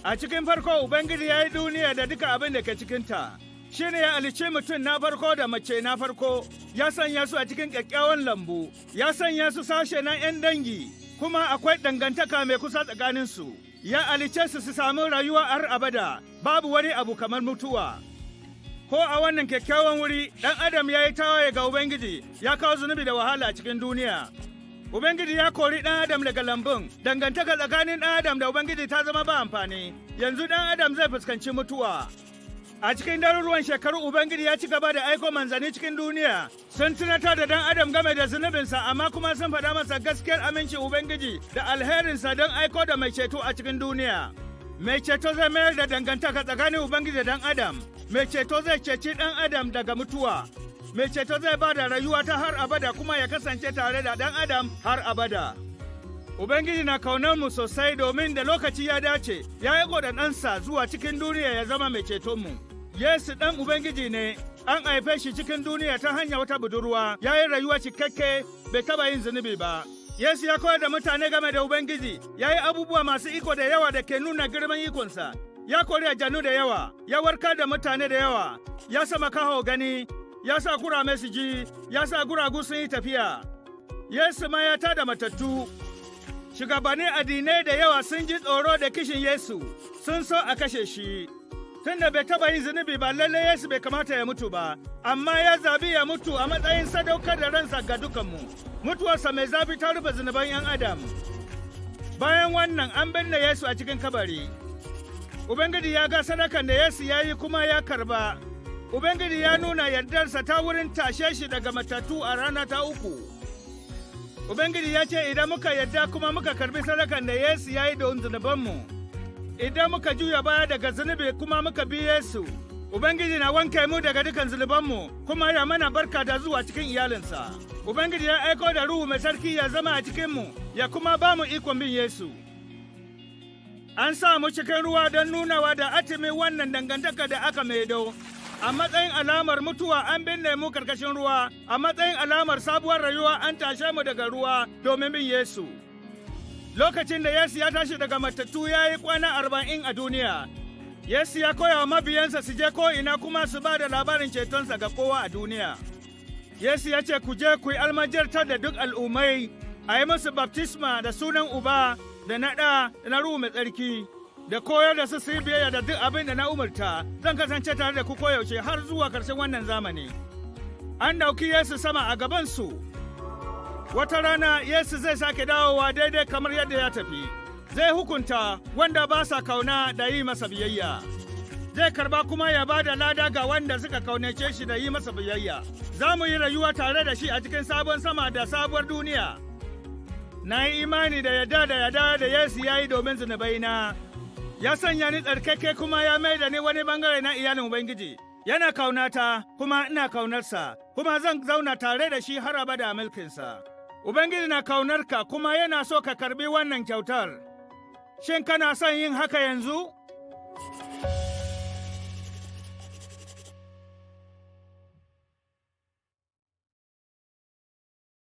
A cikin farko Ubangiji ya yi duniya da duka abin da ke cikinta. Shi ne ya halicci mutum na farko da mace na farko, ya sanya su a cikin kyakkyawan lambu, ya sanya su sashe na ‘yan dangi, kuma akwai dangantaka mai kusa tsakaninsu. Ya halicce su su samu rayuwa har abada, babu wani abu kamar mutuwa. Ko a wannan kyakkyawan wuri, ɗan Adam ya yi tawaye ga Ubangiji, ya kawo zunubi da wahala a cikin duniya. Ubangiji ya kori ɗan Adam daga lambun, dangantaka tsakanin ɗan Adam da Ubangiji ta zama ba amfani, yanzu ɗan Adam zai fuskanci mutuwa. A cikin daruruwan shekaru, Ubangiji ya ci gaba da aiko manzanni cikin duniya, sun tunatar da ɗan Adam game da zunubinsa, amma kuma sun faɗa masa gaskiyar aminci Ubangiji da alherinsa don aiko da mai ceto a cikin duniya. Mai ceto zai mayar da dangantaka tsakanin Ubangiji da ɗan Adam, mai ceto zai ceci ɗan Adam daga mutuwa. Mai ceto zai ba da rayuwa ta har abada kuma ya kasance tare da ɗan Adam har abada. Ubangiji na kaunar mu sosai domin da lokaci ya dace, ya aiko da ɗansa zuwa cikin duniya ya zama mai cetonmu. Yesu ɗan Ubangiji ne, an haife shi cikin duniya ta hanyar wata budurwa, ya yi rayuwa cikakke, bai taɓa yin zunubi ba. Yesu ya koyar da mutane game da Ubangiji, ya yi abubuwa masu iko da yawa da ke nuna girman ikonsa. Ya kori aljanu da yawa, ya warkar da mutane da yawa, ya sa makaho gani, ya sa kurame su ji, ya sa guragu sun yi tafiya. Yesu ma ya tada matattu. Shugabannin addinai da yawa sun ji tsoro da kishin Yesu, sun so a kashe shi. Tunda bai taba yin zunubi ba, lallai Yesu bai kamata ya mutu ba, amma ya zabi ya mutu a matsayin sadaukar da ransa ga dukanmu. Mutuwarsa mai zafi ta rufe zunuban 'yan Adam. Bayan wannan, an binne Yesu a cikin kabari. Ubangiji ya ga sadakan da Yesu ya yi kuma ya karba. Ubangiji ya nuna yardarsa ta wurin tashe shi daga matattu a rana ta uku. Ubangiji ya ce idan muka yarda kuma muka karbi sadakan da Yesu ya yi don zunubanmu, idan muka juya baya daga zunubi kuma muka bi Yesu, Ubangiji na wanke mu daga dukan zunubanmu kuma ya mana barka da zuwa cikin iyalinsa. Ubangiji ya aiko da Ruhu Mai Tsarki ya zama a cikinmu ya kuma ba mu ikon bin Yesu. An sa mu cikin ruwa don nunawa da atimi wannan dangantaka da aka maido. A matsayin alamar mutuwa, an binne mu karkashin ruwa, a matsayin alamar sabuwar rayuwa, an tashe mu daga ruwa domin bin Yesu. Lokacin da Yesu ya tashi daga matattu, ya yi kwana 40 a duniya. Yesu ya koya wa mabiyansa su je ko'ina kuma su ba da labarin cetonsa ga kowa a duniya. Yesu ya ce, "Ku je ku yi almajirtar da duk al'ummai, a yi musu baftisma da sunan Uba da na Ɗa da na Ruhu Mai Tsarki, da koyar da su su yi biyayya da duk abin da na umarta. Zan kasance tare da ku koyaushe har zuwa ƙarshen wannan zamani." An ɗauki Yesu sama a gabansu. Wata rana Yesu zai sake dawowa daidai kamar yadda ya tafi. Zai hukunta wanda ba sa kauna da yi masa biyayya. Zai karba kuma ya ba da lada ga wanda suka kaunace shi da yi masa biyayya. Za mu yi rayuwa tare da shi a cikin sabon sama da sabuwar duniya. Na yi imani da yadda da yadda da Yesu ya yi domin zunubaina. Ya sanya ni tsarkake kuma ya mai da ni wani bangare na iyalin Ubangiji. Yana kaunata kuma ina kaunarsa, kuma zan zauna tare da shi har abada a mulkinsa. Ubangiji na kaunarka kuma yana so ka karbi wannan kyautar. Shin kana son yin haka yanzu?